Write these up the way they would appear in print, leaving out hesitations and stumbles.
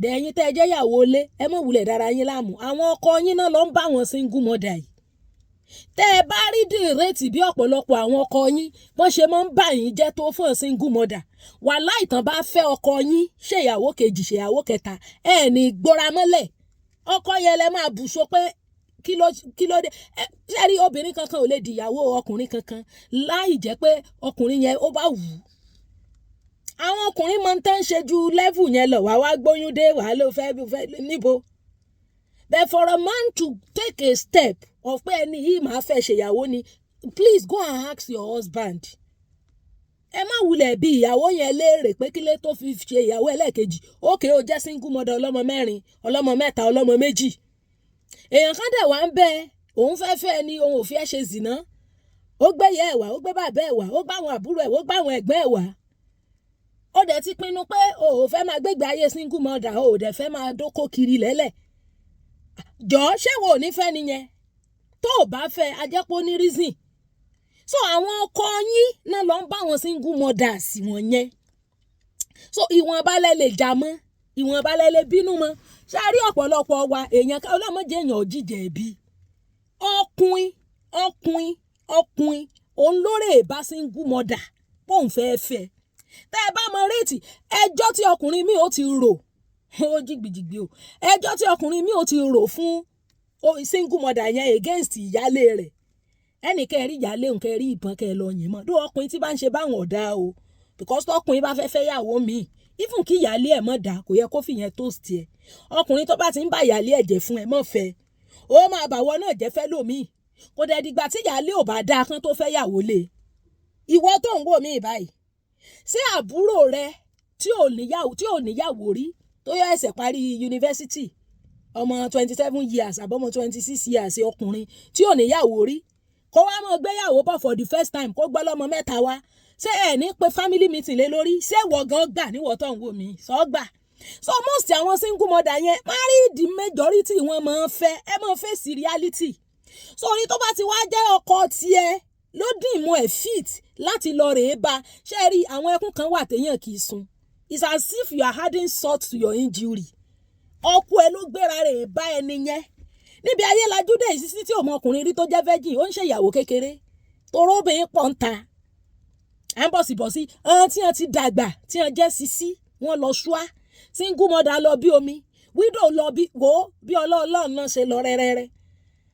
Dẹ̀yìn tẹ́ ẹ jẹ́ ìyàwó ilé, ẹ mọ̀ wulẹ̀ dára yín láàmú. Àwọn ọkọ yín náà ló ń bá wọn single mother yìí. Tẹ́ ẹ bá rí the rate bí ọ̀pọ̀lọpọ̀ àwọn ọkọ yín bọ́n ṣe máa ń bà yín jẹ́ tó fún single mother, wàláì, tán bá fẹ́ ọkọ yín ṣèyàwó kejì, ṣèyàwó kẹta, ẹ ní gbóra mọ́lẹ̀. Ọkọ yẹn lẹ máa bù so pé kí ló dé. Ẹ ṣe rí, obìnrin kankan ò lè di ìyàwó ọkùnrin kankan láì jẹ́ pé ọkùnrin yẹn ó bá wù ú. Àwọn ọkùnrin máa ń tán ṣe ju level yẹn lọ. Wàá wá gbóyún dé, wàá ló fẹ́ fẹ́ níbo. But for a man to take a step of pé ẹni yìí máa fẹ́ ṣèyàwó ni, please go and ask your husband. Ẹ má wulẹ̀ bí ìyàwó yẹn léèrè pé kílé tó fi ṣe ìyàwó ẹlẹ́ẹ̀kejì. Ókè, ó jẹ́ single mother, ọlọ́mọ mẹ́rin, ọlọ́mọ mẹ́ta, ọlọ́mọ méjì. Èèyàn kan dẹ̀ wá ń bẹ, òun fẹ́ fẹ́ ni, òun ò fi ẹ́ ṣe zìnà. Ó gbé ìyá ẹ̀ wá, ó gbé bàbá ẹ̀ wá, ó gbé àwọn àbúrò ẹ̀ wá, ó gbé àwọn ẹ̀gbọ́n ẹ̀ wá. Ó dẹ̀ ti pinnu pé o ò fẹ́ máa gbégbé ayé single mother, o ò dẹ̀ fẹ́ máa dóko kiri lẹ́lẹ̀. Jọ̀ọ́, ṣé wo ò ní fẹ́ nìyẹn? Tó o bá fẹ́, ajẹ́pọ̀ ní reason. So àwọn ọkọ yín náà lọ ń bá wọn single mothers wọ̀n yẹn. So ìwọ̀nba lẹ lè jà mọ́, ìwọ̀nba lẹ lè bínú mọ́. Ṣé a rí ọ̀pọ̀lọpọ̀ wa, èèyàn ká ọlọ́mọdé, èèyàn jíjẹ ẹ̀bí. Ọkùnrin, ọkùnrin, ọkùnrin òun lórí bá single mother pòun fẹ́ fẹ́. Tẹ́ ẹ bá mọ rate ẹjọ́ tí ọkùnrin mi ò ti rò, ó jìgbìjìgbì o. Ẹjọ́ tí ọkùnrin mi ò ti rò fún single mother yẹn against ìyálé rẹ̀, ẹnì kẹ́ rí ìyálé òun, kẹ́ rí ìbọn, kẹ́ lọ yìn mọ́ dó. Ọkùnrin tí bá ń ṣe báwọn ọ̀dà o, because tọkùnrin bá fẹ́ fẹ́ yàwó mi, even kí ìyálé ẹ̀ mọ̀ dá, kò yẹ kó fìyẹn toast ẹ̀. Ọkùnrin tó bá ti ń bá ìyálé ẹ̀ jẹ́ fún ẹ, mọ̀ fẹ́. Ó máa bàwọ́ náà jẹ́ fẹ́ lòmíì. Kò dẹ̀ dìgbà tí ìyálé ò bá dáa kán tó fẹ́ yàwó lé. Ìwọ tó ń wò mí báyìí, ṣé àbúrò rẹ tí ò níyàwó rí, tó yọ ẹsẹ̀ parí yunifásitì, ọmọ 27 years àbọ̀mọ 26 years, ọkùnrin tí ò níyàwó rí, kó wá mọ̀ gbéyàwó bọ̀ for the first time, kó gbọ́ lọ́mọ mẹ́ta wá, ṣé ẹ ní pé family meeting lé lórí? Ṣé ìwọ gan gbà níwọ̀ tó ń wò mí sọ gbà? So most àwọn single mother yẹn, married majority wọn máa ń fẹ́. Ẹ máa face reality. So orí tó bá ti wá jẹ́ ọkọ tiẹ̀ ló dín mọ́ ẹ̀ fit láti lọ rèé bá. Ṣé rí, àwọn ẹkún kan wà téèyàn kì í sun. It's as if you are adding salt to your injury. Ọkọ ẹ ló gbéra rèé bá ẹni yẹn níbi ayé lajú dé ìsísí tí òun ọkùnrin rí tó jẹ́ virgin, ó ń ṣèyàwó kékeré toró obìnrin pọ̀ ń ta. À ń bọ̀sibọ̀sí àwọn tí wọ́n ti dàgbà, tí wọ́n jẹ́ sisi, wọ́n lọ ṣúá. Single mother lọ bí omi, widow lọ bí wo bí ọlọ́ọ̀lọ́ọ̀ náà ṣe lọ rẹ́rẹ́rẹ́.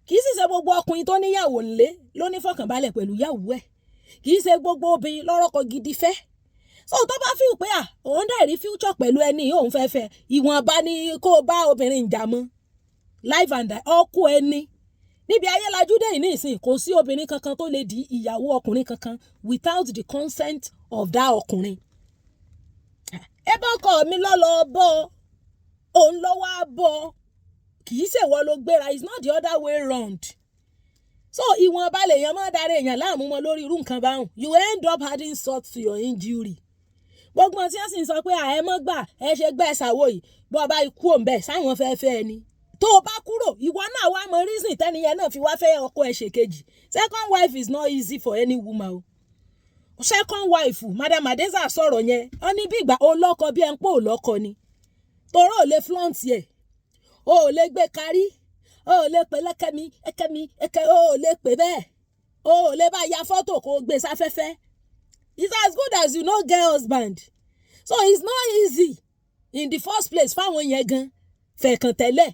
Kì í sì ṣe gbogbo ọkùnrin tó níyàwó ńlé ló ní fọkànbalẹ̀ pẹ̀lú yàwó ẹ̀. Kì í ṣe gbogbo obìnrin lọ́rọ́kọ gidi fẹ́. So tó bá feel pé à òun dẹ̀ rí future pẹ̀lú ẹni òun fẹ́ fẹ́, ìwọ̀nba ni kó o bá obìnrin jà mọ́ live and die. Ọkọ ẹni níbi ayé lajú dé yìí nísìnyí, kò sí obìnrin kankan tó lè di ìyàwó ọkùnrin kankan without the consent of that ọkùnrin. Ẹ bá ọkọ mi lọ́lọ́ bọ́, òun lọ́wọ́ á bọ́, kì í ṣèwọ ló gbéra. It's not the other way round. So ìwọ̀nba lèèyàn máa darí èèyàn láàmú mọ́ lórí irú nǹkan báwọn. You end up adding salt to your injury. Gbogbo tí wọ́n sì ń sọ pé àẹ mọ́ gbà, ẹ ṣe gbẹ́ ṣàwọ̀ yìí, bọ́ ọba ikú òǹbẹ̀ sáwọn fẹ́ fẹ́ ẹni tó o bá kúrò, ìwọ náà wá mọ reason tẹ́niyẹn náà fi wá fẹ́ ọkọ ẹ̀ ṣèkejì. Second wife is not easy for any woman o. Second wife, Madam Adeza sọ̀rọ̀ yẹn, wọ́n ní bí ìgbà olọ́kọ bí ẹ ń pò lọ́kọ ni, toró ò lè flaunt ẹ̀, o ò lè gbé kárí, o ò lè pè lẹ́kẹ̀mí ẹ̀kẹ́mí ẹ̀kẹ́, o ò lè pè bẹ́ẹ̀, o ò lè bá ya fọ́tò kó o gbé sáfẹ́fẹ́. It's as good as you no get husband. So it's not easy in the first place fáwọn yẹn gan fẹ̀kàn tẹ́lẹ̀.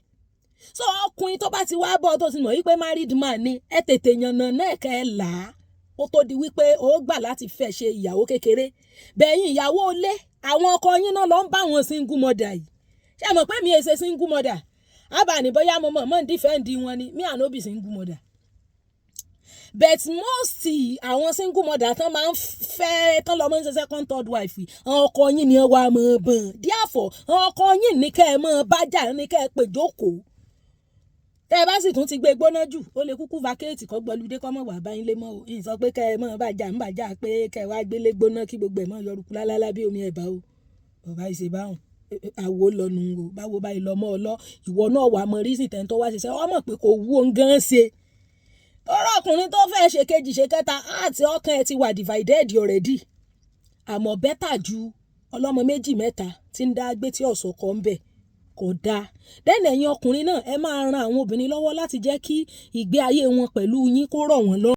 So ọkùnrin tó bá ti wá bọ́, tó ti mọ̀ wípé married man ni, ẹ tètè yànnà náà kẹ́ ẹ là á kó tó di wípé ó gbà láti fẹ́ ṣe ìyàwó kékeré. Bẹ̀yìn ìyàwó ilé, àwọn ọkọ yín náà lọ ń bá wọn single mother yìí. Ṣé ẹ mọ̀ pé mi ò ṣe single mother? Ábà ní bóyá mo mọ̀ mọ̀ ń defend wọn ni. Me, I no be single mother, but most àwọn single mother tán máa ń fẹ́, tán lọ mọ́ ń ṣe second, third wife, àwọn ọkọ yín ni wàá mọ̀ bọ̀n. Therefore, àwọn ọkọ yín ní kẹ́ ẹ mọ́ bájà, ní kẹ́ ẹ pè jókòó. Tẹ́ ẹ bá sì tún ti gbé gbóná jù, ó lè kúkú vacate, kọ́ gbọ́ludé, kọ́ mọ̀ wà bá yín lé mọ́ o. Ìyìn sọ pé kẹ́ ẹ mọ́ bá jà ń bà jà pé kẹ́ ẹ wá gbélé gbóná kí gbogbo ẹ̀ mọ́ yọrùkú lálálá bí omi ẹ̀bà o. Bàbá ìṣe báwọn àwo lọ́nu o. Báwo báyìí lọ mọ́ ọ lọ, ìwọ náà wà mọ reason tẹ́ ń tọ́ wá ṣiṣẹ́. Ọ mọ̀ pé kò wú òun gan ṣe tọ́rọ̀. Ọkùnrin tó fẹ́ ṣe kejì, ṣe kẹta, àti ọkàn ẹ ti wà divided already. Àmọ́ better ju ọlọ́mọ méjì mẹ́ta tí ń dá gbé tí ọ̀sọ̀ kọ́ ń bẹ̀. Kò dáa. Then ẹ̀yin ọkùnrin náà, ẹ máa ran àwọn obìnrin lọ́wọ́ láti jẹ́ kí ìgbé ayé wọn pẹ̀lú yín kó rọ̀ wọ́n lọ́rùn.